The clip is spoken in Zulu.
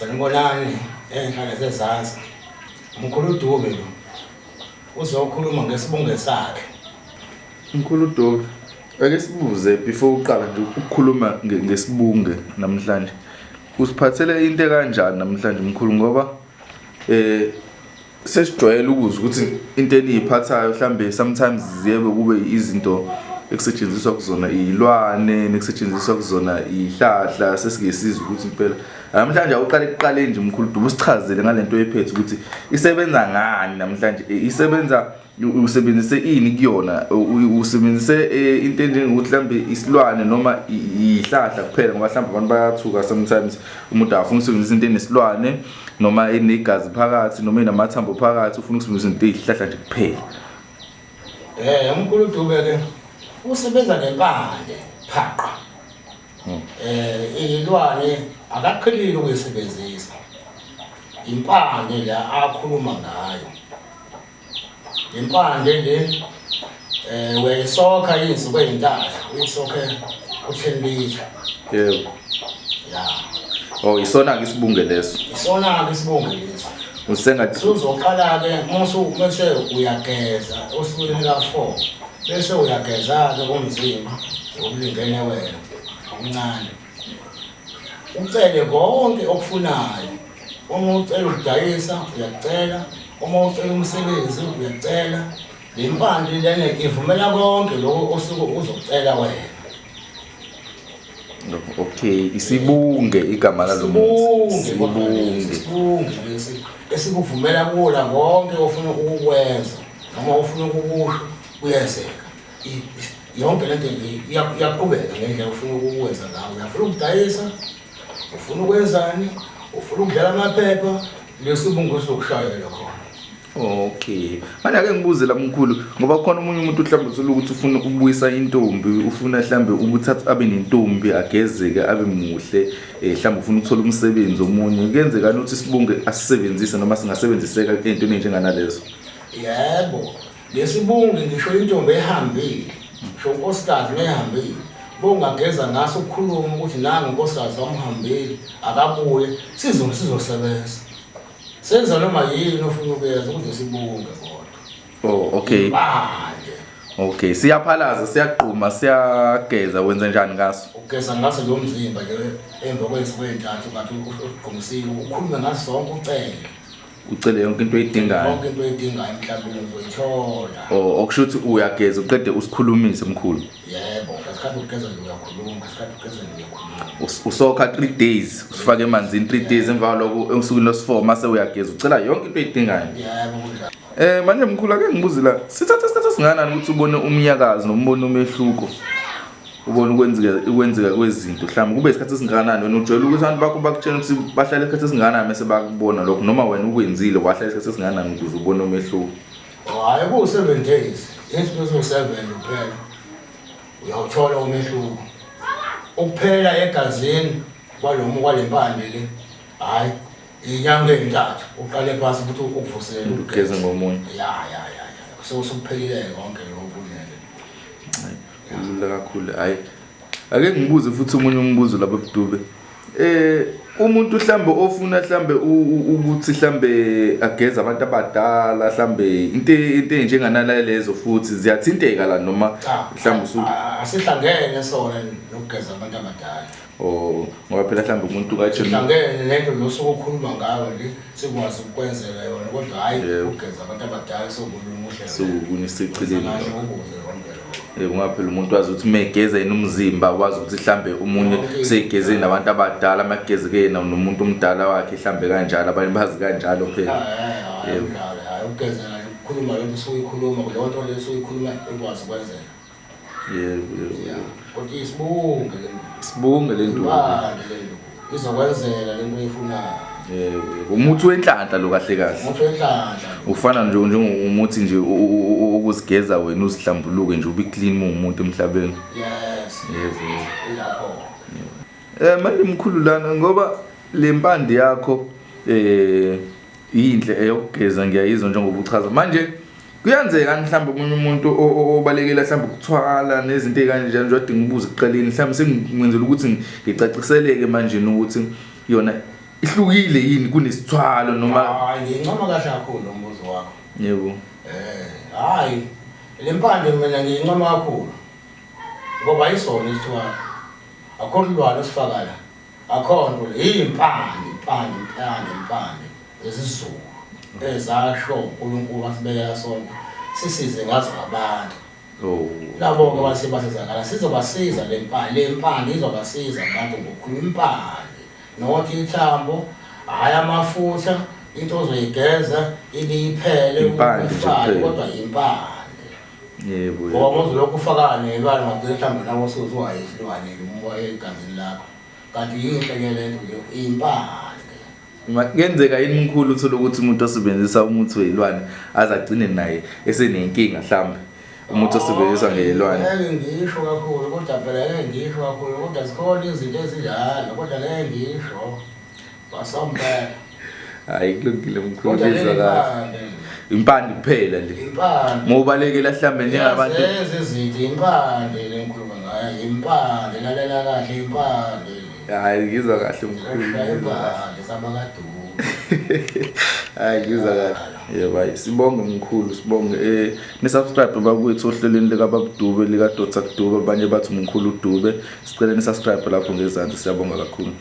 Sanibonani enhla nasezansi. Mkhulu Dube lo uzokhuluma ngesibunge sakhe. Mkhulu Dube, ake sibuze before uqala nje ukukhuluma ngesibunge namhlanje. Usiphathele into ekanjani namhlanje mkhulu ngoba eh sesijwayele ukuzwa ukuthi into eniyiphathayo mhlambe sometimes ziyebe kube izinto ekusetshenziswa kuzona iy'lwane nekusetshenziswa kuzona iy'hlahla sesike sizwe ukuthi impela namhlanje awuqale ekuqaleni nje mkhulu duba usichazele ngale nto oyiphethe ukuthi isebenza ngani namhlanje isebenza usebenzise ini kuyona usebenzise eh, into enjengokuthi mhlambe isilwane noma ihlahla kuphela ngoba mhlambe abantu bayathuka sometimes umuntu akafuna ukusebenzisa into enesilwane noma enegazi phakathi noma enamathambo phakathi ufuna ukusebenzisa into eyihlahla nje kuphela. Eh umkhulu Dube ke usebenza ngempande phaqa. Eh ilwane akaqhelile ukuyisebenzisa. Impande la akhuluma ngayo. Impande le eh uyayisokha izinsuku ezintathu uyisokhe u-10 litre. Yebo. Ya. Oh isona ke isibunge leso. Isona ke isibunge leso. Usengathi usuzoqala ke musu bese uyageza osukwini ka-4 bese uyageza ke umzimba okulingene wena okuncane. Ucele konke okufunayo. Uma ucela ukudayisa uyacela, uma ucela umsebenzi uyacela. Le mpande lena ivumela konke lokho osuke uzokucela wena. Okay, isibunge igama lalo muntu. Isibunge. Isibunge lesi esikuvumela kuwona konke ofuna ukukwenza noma ofuna ukukusho kuyenzeka. Yonke lento nje iyaqhubeka ngendlela ofuna ukukwenza ngayo. Uyafuna ukudayisa, ufuna ukwenzani, ufuna ukudlala amaphepha, lesibungu sizokushayela khona. Okay. Manje ake ngibuze la mkhulu ngoba khona omunye umuntu mhlawumbe uthola ukuthi ufuna ukubuyisa intombi, ufuna mhlawumbe ukuthatha abe nentombi agezeke abe muhle, eh mhlawumbe ufuna ukuthola umsebenzi omunye. Kuyenzekani ukuthi sibunge asisebenzise noma singasebenziseka ey'ntweni ey'njenganalezo? Yebo, lesibunge ngisho intombi ehambile, ngisho unkosikazi ehambile. Bongageza ngaso ukukhuluma ukuthi nangu unkosikazi wamhambile akabuye sizo sizosebenza. Senza noma yini ofuna ukuyenza ukuze sibunge kodwa. Oh, okay. Manje. Okay, siyaphalaza, siyaqhuma, siyageza, wenza njani ngaso? Ugeza ngaso lo mzimba nje emva kwezinsuku ezintathu ngathi ugqumsile, ukhulume ngaso zonke ucele. Ucele yonke into oyidingayo. Yonke into oyidingayo emhlabeni uzoyithola. Oh, okusho ukuthi uyageza uqede usikhulumise mkhulu. Yebo, ngesikhathi ugeza nje uyakhuluma, ngesikhathi ugeza nje uyakhuluma. Usokha 3 days, usifake emanzini 3 days emva kwaloko osukwini lwesi-4 mase uyageza ucela yonke into oyidingayo. Yebo kunjalo. Eh manje mkhulu ake ngibuze la, sithatha isikhathi esingakanani ukuthi ubone umnyakazo noma ubone umehluko? Ubone ukwenzeka ukwenzeka kwezinto mhlawumbe kube isikhathi esingakanani wena ujwayele ukuthi abantu bakho bakutshela ukuthi bahlale isikhathi esingakanani bese bakubona lokho noma wena ukwenzile wahlala isikhathi esingakanani ukuze ubone umehluko. Hhayi kuwu-seven days, insuku eziwu-seven kuphela uyawuthola umehluko. Ukuphela egazini kwalomu kwale mpande le, hhayi inyanga ey'ntathu uqale phansi futhi ukuvusele Ugeze ngomunye. Ya ya ya ya sewusuphelile konke lokhu kunele. Hayi, kulula kakhulu hayi. Ake ngibuze futhi omunye umbuzo lapha Dube. Eh umuntu mhlambe ofuna mhlambe ukuthi mhlambe ageze abantu abadala mhlambe into into enjenganalezo futhi ziyathinteka la noma mhlambe usu asihlangene sona nokugeza abantu abadala. Oh ngoba phela mhlambe umuntu kathi sihlangene lento losuku okhuluma ngayo nje sikwazi ukwenzela yona kodwa hayi ukugeza abantu abadala sokulunga uhlelo. Sokunye sicileni. Ukuze konke lokho. Eh ngoba phela umuntu wazi ukuthi uma egeza yena umzimba wazi ukuthi mhlambe omunye usegeze nabantu abadala amageze ke yena nomuntu omdala wakhe mhlambe kanjalo abanye bazi kanjalo phela. Yebo. Hayi ukugezela ukukhuluma lento usuyikhuluma leyo nto leyo usuyikhuluma ikwazi ukwenzeka. Yebo yebo. Kodwa isibunge le nto. Isibunge le nto. Le nto. Izokwenzela lento oyifunayo. Yebo. Umuthi wenhlanhla lo kahle kahle. Umuthi wenhlanhla. Ufana nje njengomuthi nje okuzigeza wena uzihlambuluke nje ube clean umuntu emhlabeni. Yes. Yebo. Ilapho. Eh manje mkhulu lana ngoba le mpande yakho eh yinhle eyokugeza ngiyayizwa njengoba uchaza. Manje kuyenzeka mhlawumbe omunye umuntu obalekela mhlawumbe ukuthwala nezinto ey'kanjalo nje wadinga ubuze ekuqaleni mhlawumbe sengingenzela ukuthi ngicaciseleke manje ukuthi yona Ihlukile yini kunesithwalo noma? Hayi, ngiyincoma kahle kakhulu lo mbuzo wakho. Yebo. Hayi, le mpande mina ngiyincoma kakhulu ngoba ayisona isithwalo, akho silwane osifaka la, akho nto le, iyimpande, impande, impande, impande zesiZulu ezasho uNkulunkulu wasibekela sonke sisize ngazo abantu. Oh. Labo-ke base basizakala, sizobasiza le mpande, le mpande izobasiza abantu ngokukhuluma impande, not ithambo, hhayi amafutha, into ozoyigeza ibe iphele Impande nje uyifake, kuphela. kodwa impande. Yebo. Ngoba uma uzolokhu ufaka nelwane ungagcina mhlawumbe nawe usuziwa isilwane umoya egazini lakho. Kanti yinhle ke le nto le, impande. Kuyenzeka yini mkhulu uthole ukuthi umuntu osebenzisa umuthi weyilwane aze agcine naye esenenkinga mhlawumbe umuthi osebenziswa ngeyilwane? Ngeke ngisho kakhulu kodwa phela ngeke ngisho kakhulu kodwa zikhona izinto ezinjalo kodwa ngeke ngisho. Basompela. Hayi kulungile mkhulu, Kodwa le ngizwa kahle. impande. Impande kuphela le. Impande. Ngobalekela mhlawumbe njengabantu. Yazenza izinto impande le ngikhuluma ngayo, impande, lalela kahle impande le. Hayi ngizwa kahle mkhulu. Shaya impande sabakaduma. Hayi ngizwa kahle. Yebo hayi sibonge mkhulu, sibonge. Ni subscribe bakwethu ohlelweni lika Baba Dube, lika Dr Dube, abanye bathi umkhulu Dube. Sicela ni subscribe lapho ngezansi, siyabonga kakhulu.